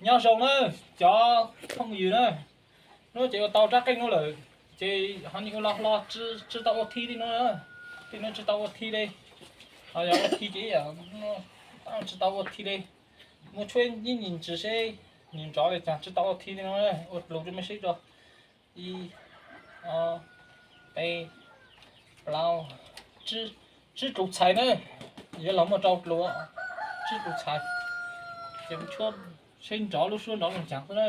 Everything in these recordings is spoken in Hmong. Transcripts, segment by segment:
Nyob zoo na cov phooj ywg na, hnub ces ua tau rab qeej no lawm, ces ho nim ua los hlo, tsis tau ua thib tej no, tej no tsis tau ua thib li, ho yog ua thib ces tsis tau ua thib li. Muaj tshuab ib nyuag ntsis seb nws nrov li cas, tsis tau ua thib li no, ua lus rau mej saib tso. Ib, ob, peb, plaub, tsib tus txhais na, yuav los muaj rau lus tsib tus txhais, ces tshuab seb nrov lub suab nrov zoo cas xwb na.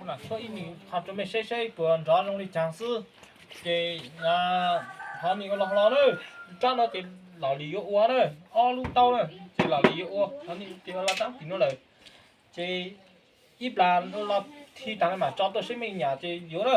Ua tshuab ib nyuag qho rau mej saib seb puas nrov zoo li cas xwb. Ces ho nim ua los hlo na, rab no ces Lam Lis yuav ua na, ob lub taub na, ces Lam Lis yuav ua, ho nim ces ua los rab tim no lawm. Ces ib plag ua los thib tag mam tso tuaj seb mej nyam ces yuav na.